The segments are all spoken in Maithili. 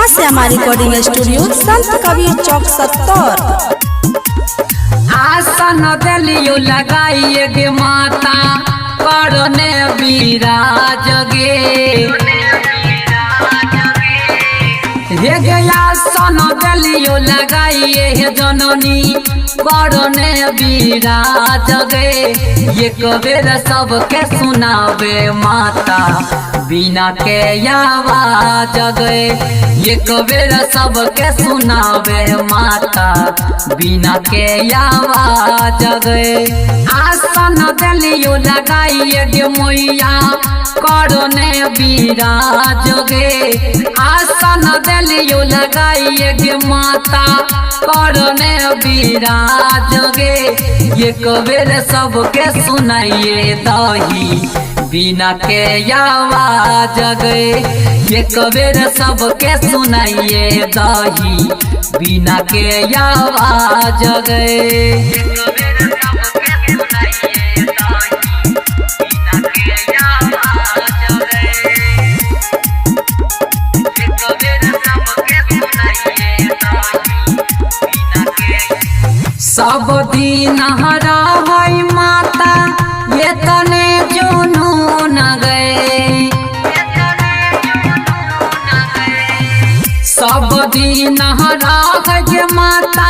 माँ श्यामा रिकॉर्डिंग स्टूडियो, संत कबीर चौक, 70। आसन देलियो लगाइए गे माता, करने विराज गे। हे गे आसन देलियो लगाइए हे जननी, करने विराज गे। एक बेर सबके सुनावे माता, बिना के आवाज गे। एक बेर सबके सुनावे माता, बिना के आवाज गे। आसन देलियो लगाइए गे मैया, करने विराज गे। आसन देलियो लगाइए गे माता, करने विराज गे। एक बेर सबके सुनाइए दही, बिना के आवाज गे। एक बेर सबके सुनाइए दही, बिना के आवाज गे। सब दिन हरा माता, ये तने जुनून गए। सब दिन हरा माता,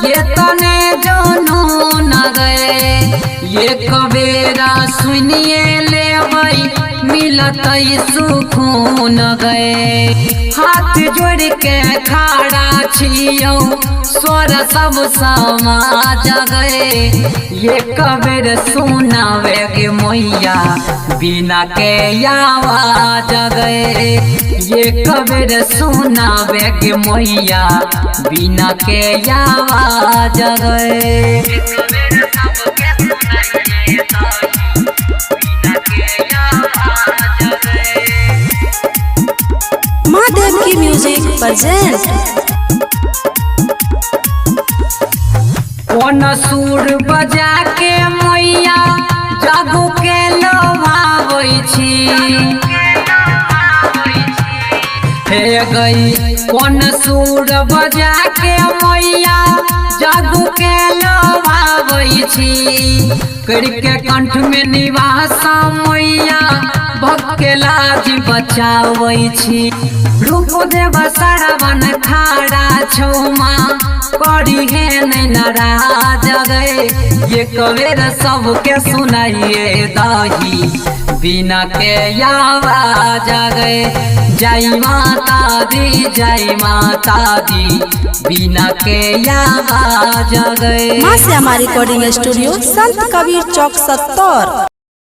ये तने जुनून गए। एक बेरा सुनिए लेबै, मिलत सुकून गए। हाथ जोड़ के खड़ा छियौ, स्वर सब समाज गए। एक बेर सुनावे गे मैया, बिना के आवाज गए। एक बेर सुनावे गे मैया, बिना के आवाज गए। माँ देवकी म्यूजिक प्रेजेंट। कोन सुर बजा के मैया, जागू के लोभाबै छी। हे गई कोन सुर बजा के मैया, जागू के लोभाबै छी। करके कंठ में निवास मैया, भक्त के लाज बचाबै छी। रूप देव सरवन खाड़ा छौ माँ, करी हे नै नाराज गे। एक बेर सबके सुनाइए दही, बिना के आवाज गे। जय माता दी, जय माता दी, बिना के आवाज गे। माँ श्यामा रिकॉर्डिंग स्टूडियो, संत कबीर चौक, 70।